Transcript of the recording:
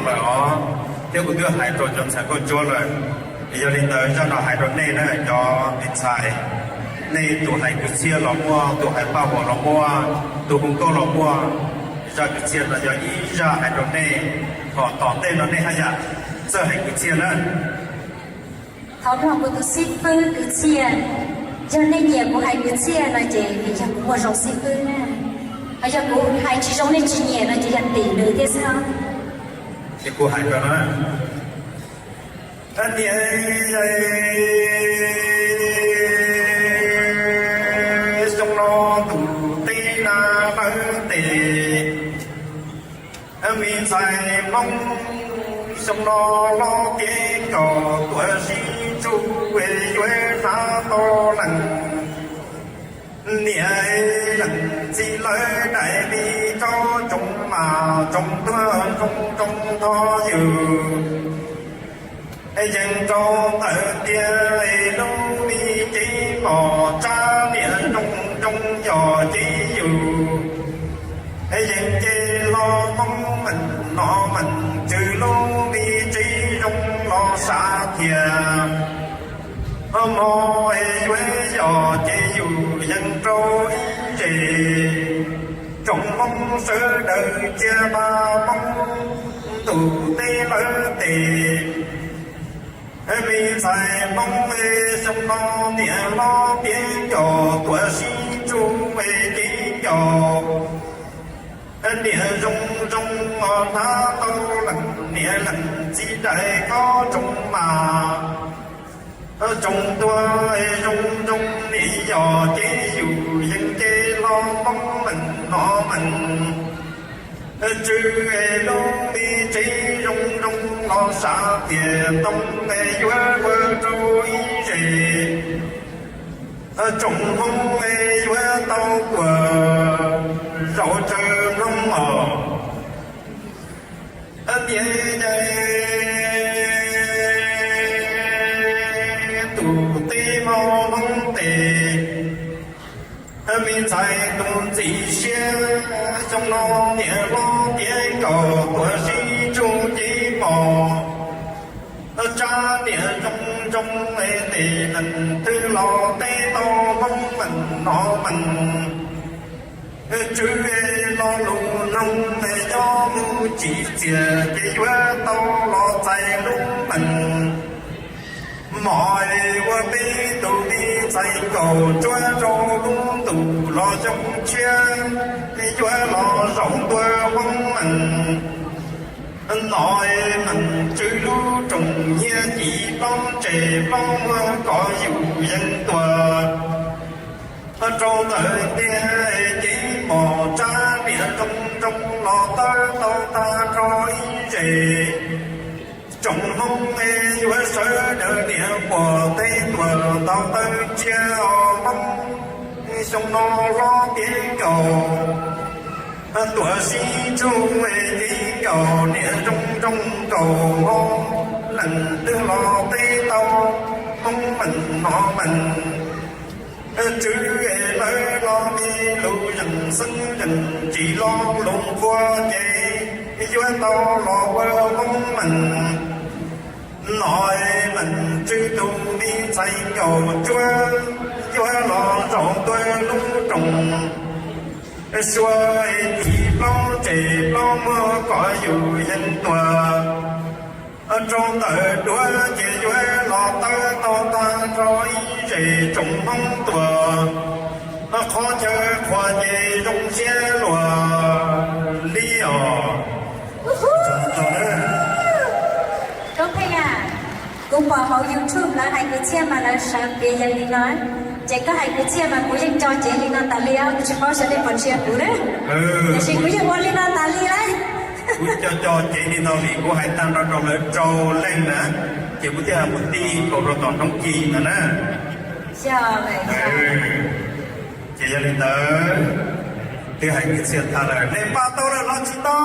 lawm os, thiab kuv twb hais rau cov ntxhais nkauj ntsuab lawm. Yog li ntawd zaj no hais rau nej na cov me ntxhais, nej tus hais kwv txhiaj los muaj, tus hais paj huam los muaj, tus hu nkauj los muaj. Zaj kwv txhiaj no yog ib zaj hais rau nej, kom tom ntej no nej haj yam txawj hais kwv txhiaj na. Thov mloog kuv tus xib fwb kwv txhiaj. Yog nej nyiam kuv hais kwv txhiaj no ces vim yog kuv muaj zoo xib fwb na. Ho yog kuv hais tsis zoo nej tsis nyiam no ces yog tim nws thiab xwb. Ces kuv hais rau na. Niam, xyoo no tus teb na lawm tes, me ntxhais Hmoob xyoo no hlob tiav nkaus tuam sib tsuj yuav hnav tau leej niam leej txiv lawv daim me tsob ntsoov mas ntsoov tuag ntsoov ntsoov tho yus. Yeej rau ntawm tiag lub me cev mos tsab niam ntsoov ntsoov yog cev yus. Yeej ces hlob Hmoob meem no meem tswv lub me tsev zoo los sav tias hmo yuav yog ces yus yeej rau ib zes. Tsoom Hmoob sawv daws cia mas Hmoob ntuj teb lawm tes, me ntxhais Hmoob xyoo no niam hlob tiav nkaus tuam sib tsuj cev nkaus. Niam zoo zoo hnav tau leej niam leej txiv daim kob ntsoov mas ntsoov tuag zoo zoo niam yog ces yus yeej ces hlob Hmoob meem no meem tswv lub me tsev zoo zoo los sav tias ntoo yuav ua rau ib zes. Tsoom Hmoob yuav tau kuas zaum tsaws mloog os. Tias tus teb hmo Hmoob tes, me ntxhais tus ntxim siab xyoo no niam hlob tiav nkaus tuam sib tsuj cev mos tsab niam zoo zoo tes leej twg los teb tau Hmoob meem no meem tswv lo lus noog nyob mus tsim txias ces yuav tau los txais lub meem mos ua peb tus me ntxhais nkaus tsuab rau lub ntuj los xyoo tshiab yuav los zaum ntua Hmoob meem no meem tswv lub rooj nyiaj ci plaub ntses plaub muag kom yus yeej tuag. Rau ntawm tiag cev mos tsab niam zoo zoo los tawb tau tag nrho ib zes. Tsoom Hmoob yuav sawv daws niam puas teb tuam ntau tawg tsiaj os Hmoob xyoo no hlob tiav nkaus tuam sib tsuj cev nkaus niam zoo zoo nkaus hmo leej twg los teb tau Hmoob meem no meem tswv lawv los me lus zeem xeeb zeem tsis los lus nqua ces yuav tau los ua Hmoob meem no meem tswv tus me ntxhais nkaus tsuab yuav los zaum ntua lub rooj sua ci plaub ntses plaub muag kom yus yeej tuag. Rau ntawm duav ces yuav los tawb tau tag nrho ib zes tsoom Hmoob tuag. Qhov chaw qhuas ces zoo siab luag li os. Kuv pom hauv YouTube lawv hais kwv txhiaj mas lawv sawv piav yawg li no, ces koj hais kwv txhiaj mas kuv yeej co cev li no tas li os, kuv tsis paub xyov nej puas ntsia kuv na. Tiam sis kuv yeej ua li no tas li lauj. Kuv co co cev li no vim kuv hais tag nrho rau lawv rau leej na, ces kuv thiaj mus tij kaus rau tom roob ci no na. Ces yog li ntawd, twb hais kwv txhiaj tag lawm, nej npaj tau lawm los tsis tau?